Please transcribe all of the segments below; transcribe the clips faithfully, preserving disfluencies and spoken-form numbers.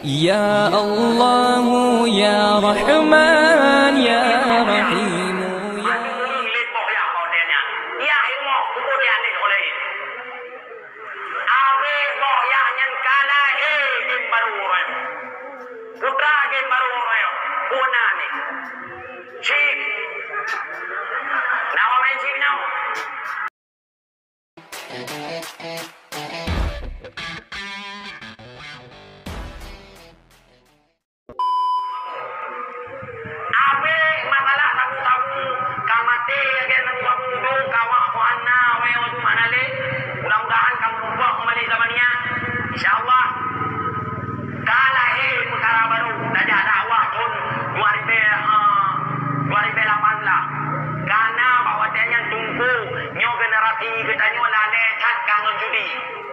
Ya Allahu, ya Rahman, ya Rahim, ya. Aduh, ureueng lé boh yah bak watèe nyan. Yah ilmu, kubu dia ni oleh. Abéh boh yah nyan ka lahé gem barô uroe. Putra gem barô uroe. Puna ni. Cit. Nama main cit nau? Abéh masalah sabu-sabu, ka maté lagèe sabu-sabu udong, ka awak Tuhan na, wèe, wadu mana lé. Mudah-mudahan ka meurumpok keumbali zaman nyan. Insya Allah. Ka lahé peukara barô, tajak dakwah thôn dua ribèe, eh, dua ribèe lapan blah. Ka na bak watèe nyan teungku, nyoe generasi geutanyoe lalè that ka ngon judi.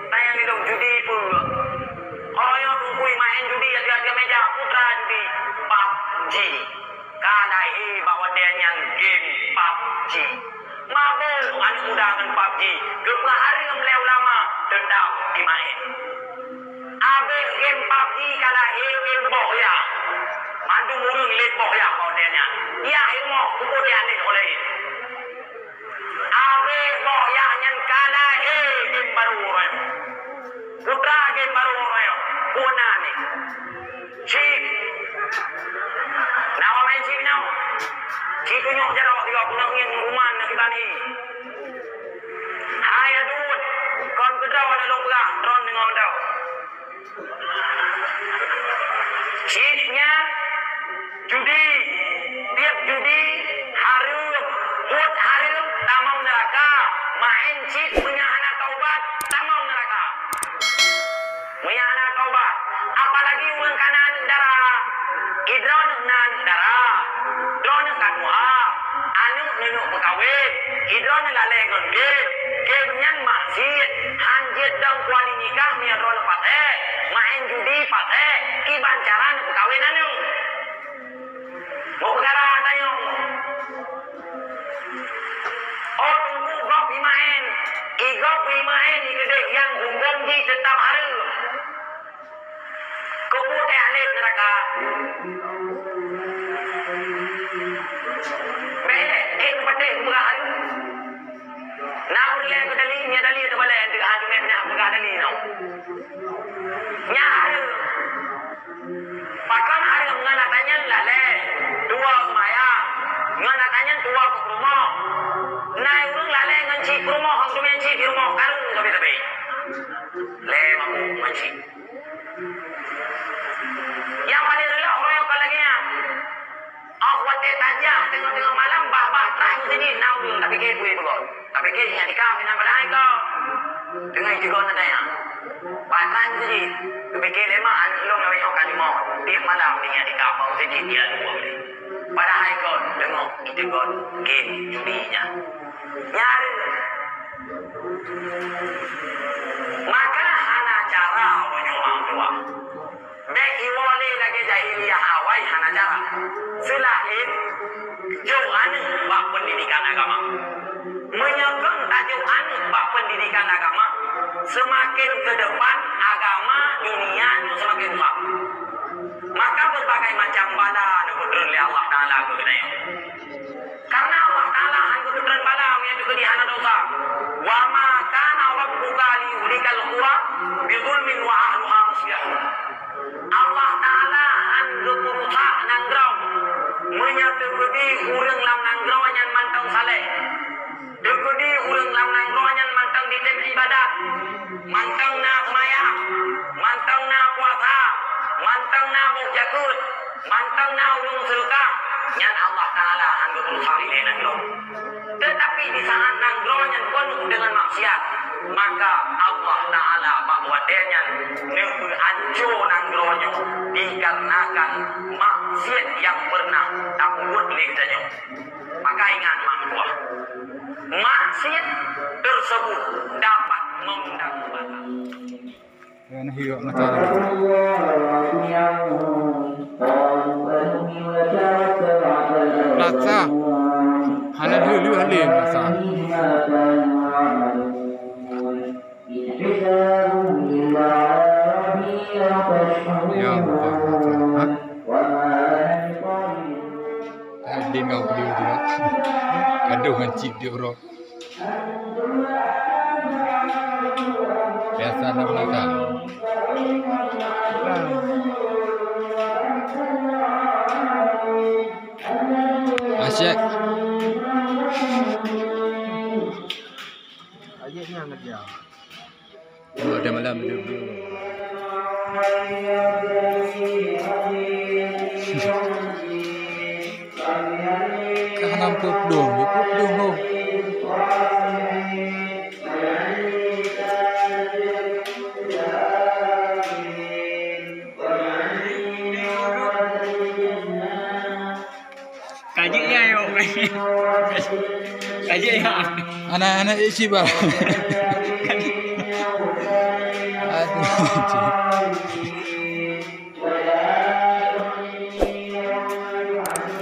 Tanyong lôn, judi peue? Óh nyoe teungku maén judi ateueh-ateueh mèja, putra judi, PUBG. Ka lahé bak watèe nyan game PUBG. Mabök aneuk muda ngon PUBG, geupeuhareuem lé ulama, teutap jimaén. Abéh game PUBG ka lahé game boh yah. Mandum ureueng lé boh yah bak watèe nyan. Yah ilmu, kubu dia ni oleh. Abéh boh yah nyan ka lahé game barô uroe. Putra game barô uroe. Puna ni. Cit. Nama main cit nyoe? Cit tunyok jaroe tiga puluh ngieng ruman na kibani. Hai aduen, kon keudroe na lôn peugah, droen deungoe droe. Cit nyan judi, tiep judi hareuem, buet hareuem tamong neuraka, maén cit meunyo hana taubat tamong neuraka. Meunyo hana taubat, apalagi ureueng ka na aneuk dara. Idroeneuh na aneuk dara, droeneuh ka tuha, aneuk neuneuk meukawen, idroeneuh lalè ngon gem. Gem nyan maksiet, han jeuet dong kuali nikah meunyo droeneuh paséh, maén judi paséh, kiban cara neupeukawen aneuk. Meupeukara tanyong. Oh, teungku gob imaén, i gob imaén i keudeh nyang huköm jih teutap hareuem. Keupeue teuh ahli neuraka? Bèk lé, eh, keupeue teuh peugah. Na peureulèe keu dalil, nyan dalil teubalèe, teuka hana teumé peureulèe peugah dalil nyoe. Nyan hareuem. Pakon hareuem? Ngon ata nyan lalè, tuwoe seumayang. Ngon ata nyan tuwoe keu peurumoh. Na ureueng lalè ngon cit peurumoh, hom teumé cit di rumoh, kareueng sabe-sabe. Lé mabök ngon cit. Nyang paleng reuloh uroe nyoe kon lagèe nyan. Óh watèe tajak teungoh-teungoh malam, bah-bah trang meuseujid na ureueng tapike peue beugöt. Tapike nyan dikah meunan padahai kon. Teungoh iteugöt na dayah. Bah trang meuseujid. Geupike lé mak aneuk lôn lawét nyoe ka leumoh. Tiep malam nyan dikah bak meuseujid dia dua kali. Padahai kon teungoh iteugöt game judi nyan. Nyan. Maka hana cara uroe nyoe mak tuha. Bèk iwoe lé lagèe jahiliyah awai, hana cara. Seulaén jok aneuk bak peundidikan agama. Meunyoe kon tajok aneuk bak peundidikan agama, seumaken keu depan agama dunia nyoe seumaken rusak. Maka beurbagai macam bala neupeutreun lé Allah Taala keu geutanyoe. Karena Allah Taala han geupeutreun bala meunyoe teukeudi hana desya. "Wa ma kana rabbuka liyuhlikal qura bizulmin wa ahluha muslihun." Allah Taala han geupeurusak nanggroe meunyoe teukeudi ureueng lam nanggroe nyan mantong saleh. Teukeudi ureueng lam nanggroe nyan mantong jitem ibadat, mantong na seumayang, mantong na puasa, mantong na boh jakeuet, mantong na ureueng seudeukah, nyan Allah Taala han geupeurusak ilèe nanggroe. Teutapi di saat nanggroe nyan peunuh deungon maksiat, maka Allah Taala bak watèe nyan neupeuhanco nanggroe nyoe dikarenakan maksiat nyang peureunah tapeubuet lé geutanyoe. Maka ingat, mak tuha, maksiat tersebut dapat mengundang bala. Ya, nah, iya, mata. Rasa. Hana dulu, dulu, hana rasa. Ya, ha? Tadi ngau beli tu. Aduh, ngancik dia orang. Biasa nak makan. Asyik. Ayat ni yang kerja. Oh, ada malam duduk. Ka hana peudong, peudong ho. Ka jeuet ya, yo. Ka jeuet ya. Anak-anak isi bah. Aduh.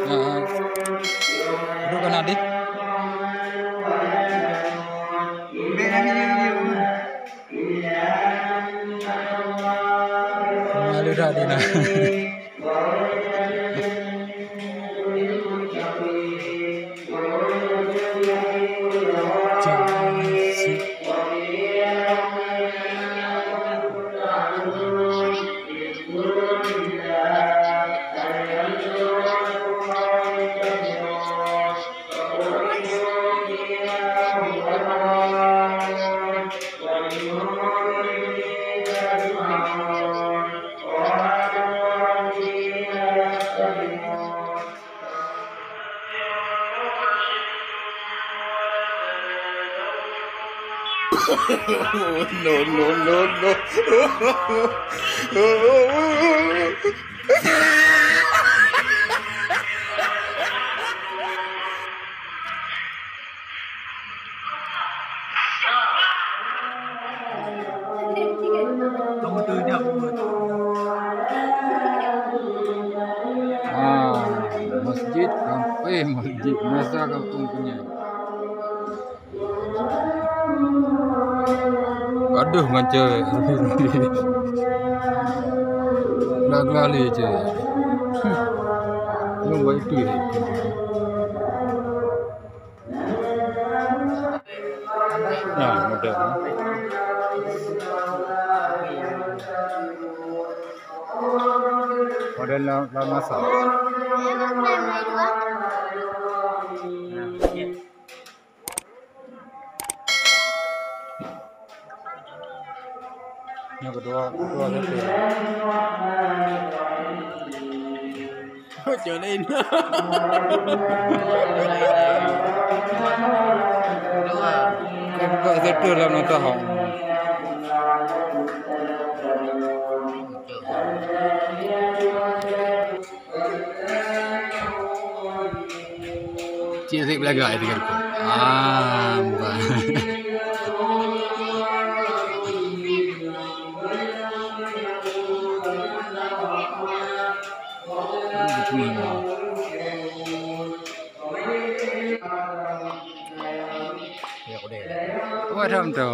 Nah. Duduk kan, Adik? Malu dah dia nah. No, no, no, no. Ah, masjid kamp-, eh, masjid masa kampung Kunyai. Aduh, ngon cewek. Gelah-gelah lé cewek. Hmm. Nyoe baik tu. Nah, model. Model la-, la masa. Yang kedua, kedua satu. Macam lain. Yang kedua satu dalam nota hong. Cik Zik belaga itu kan. Ah, bukan. Ya, udah. Wah, dah tu.